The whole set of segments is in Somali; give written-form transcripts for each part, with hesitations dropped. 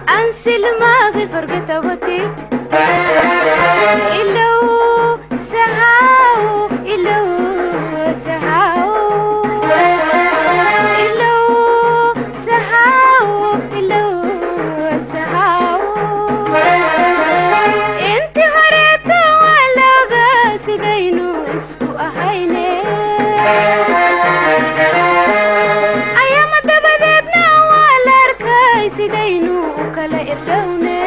انسي الماضي forget about it. Ilow sahaw, ilow sahaw, ilow sahaw, ilow sahaw. Inti horeeto waa looga sidaynu isku ahayne, ayama dabadeedna waa la arkay sidaynu u kala irdhowne.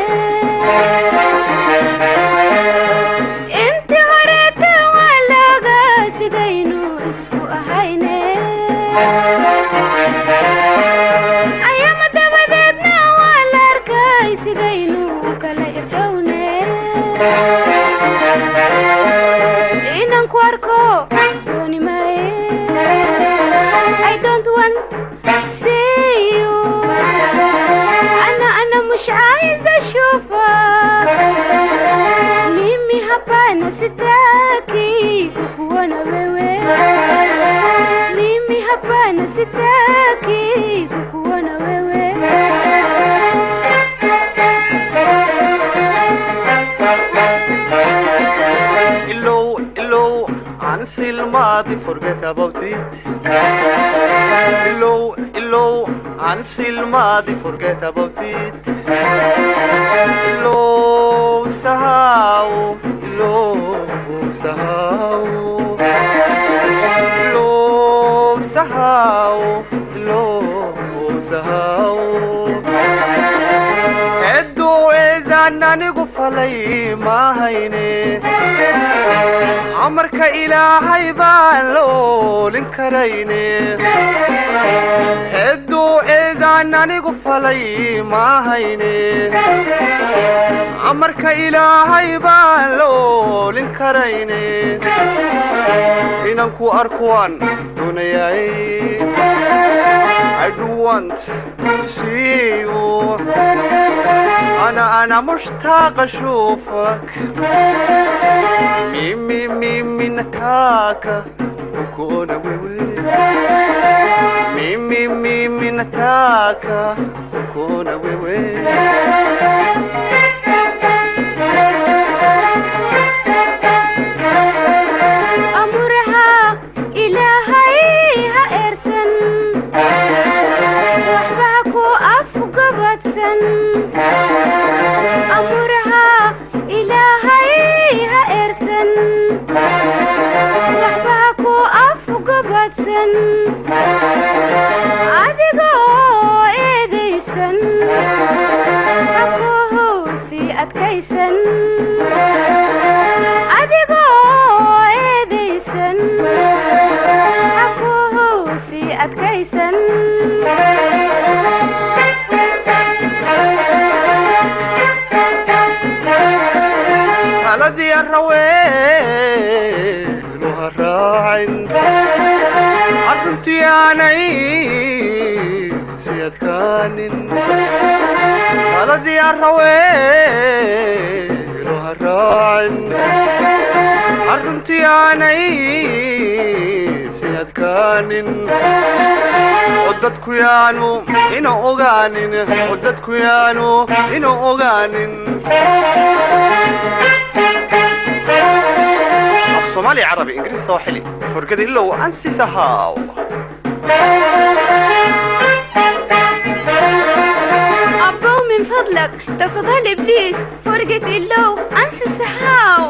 Inti horeeta waa looga sidaynu isku ahayne, ayama dabadeedna waa la arkay sidaynu u kala irdhowne. Inaan ku arko dooni maaye. I don't want to see you. أنا أنا مش عايزة أشوفك. Mimi hapana sitaki kukuona wewe. Mimi hapana sitaki kukuona wewe. Ilow, ilow, انسي الماضي forget about it. Ilow, ilow, انسي الماضي forget about it. Ilow sahaw, ilow sahaw, ilow sahaw, ilow sahaw. Cidduu ciidaan anigu falay maahayne, amarka Ilaahay baan la oolin karayne. Cidduu ciidaan anigu falay maahayne, amarka Ilaahay baan la oolin karayne. Inaan ku arkuwaan doonayay. I do want to see you. أنا أنا مشتاق أشوفك. Mimi mimi nataka kukuona wewe. Mimi mimi nataka kukuona wewe. Amuraha Ilaahay ha eersan, waxba ha ku afgabadsan. Amuraha Ilaahay ha eersan, waxba ha ku afgabadsan. Adigoo eedaysan ha ku hoosi adkaysan. Adigoo eedaysan ha ku hoosi adkaysan. Taladii arraweelu ha raacin, arruntii aanay si adkaanin. Taladii arraweelu ha raacin, arruntii aanay si adkaanin. Oo dadku yaanu ina ogaanin, oo dadku yaanu ina ogaanin. Af Soomaali, Carabi, Ingiriis, Sawaaxili, forget ilow, ansi sahaw. أبو من فضلك تفضل please forget ilow ansi sahaw.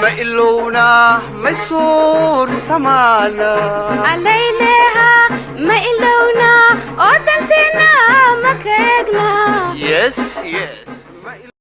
Ma ilowna, may suur samaana. Calayleha ma ilowna oo danteena ma ka eegna. Yes.